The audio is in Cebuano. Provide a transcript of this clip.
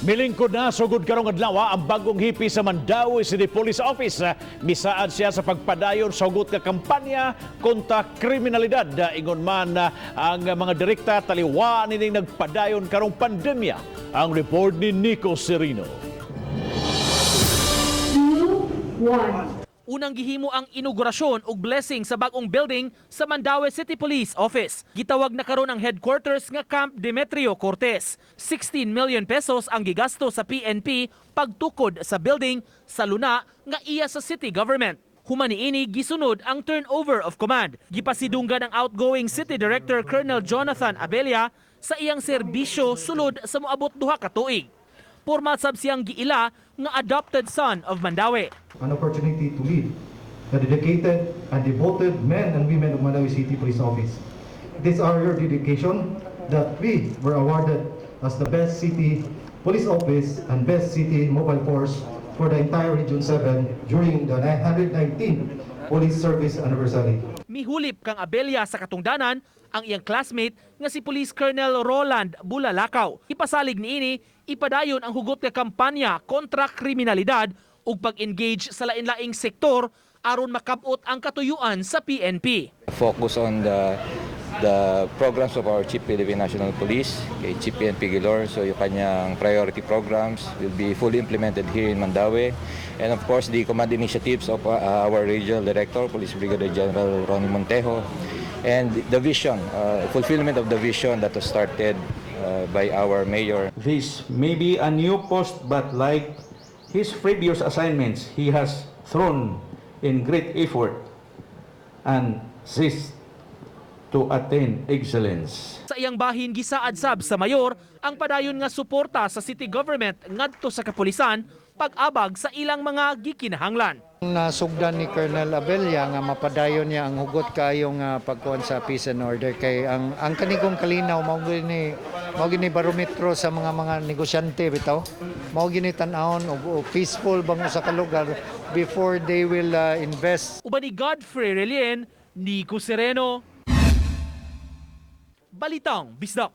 Milingkod na sugod karong adlaw ang bagong hepe sa Mandaue City Police Office. Misaad siya sa pagpadayon sa hugot nga kampanya kontra kriminalidad. Ingon man ang mga direkta, taliwa nining nagpadayon karong pandemya. Ang report ni Nico Serino. 2, 1. Unang gihimo ang inaugurasyon ug blessing sa bagong building sa Mandaue City Police Office. Gitawag na karon ang headquarters nga Camp Demetrio Cortez. 16 million pesos ang gigasto sa PNP pagtukod sa building sa luna nga iya sa city government. Human niini, gisunod ang turnover of command. Gipasidunggan ang outgoing City Director Colonel Jonathan Abella sa iyang serbisyo sulod sa moabot 2 ka tuig. Pormal sab siyang giila nga adopted son of Mandaue. An opportunity to lead the dedicated and devoted men and women of Mandaue City Police Office. It is our dedication that we were awarded as the best city police office and best city mobile force for the entire Region 7 during the 919th Police Service Anniversary. Mihulip kang Abella sa katungdanan ang iyang classmate nga si Police Colonel Roland Bulalakaw. Ipasalig niini, ipadayon ang hugot nga kampanya kontra kriminalidad ug pag-engage sa lain-laing sektor aron makabot ang katuyuan sa PNP. Focus on the programs of our Chief Philippine National Police, kay Chief PNP Gilor. So yung kanyang priority programs will be fully implemented here in Mandaue. And of course, the command initiatives of our Regional Director, Police Brigadier General Ronnie Montejo. And the vision, fulfillment of the vision that was started by our mayor. This may be a new post, but like his previous assignments, he has thrown in great effort and zest to attain excellence. Sa iyang bahin, gisaad sab sa mayor ang padayon nga suporta sa city government ngadto sa kapulisan pag-abag sa ilang mga gikinahanglan. Nasugdan ni Colonel Abella nga mapadayon niya ang hugot kaayo nga pagkuan sa peace and order kay ang kanigong kalinaw mao gini barometro sa mga negosyante bitaw, mao gini tan-awon og peaceful bang usa ka lugar before they will invest. Uban ni Godfrey Relien, Nico Sereno. Balitang Bisdak.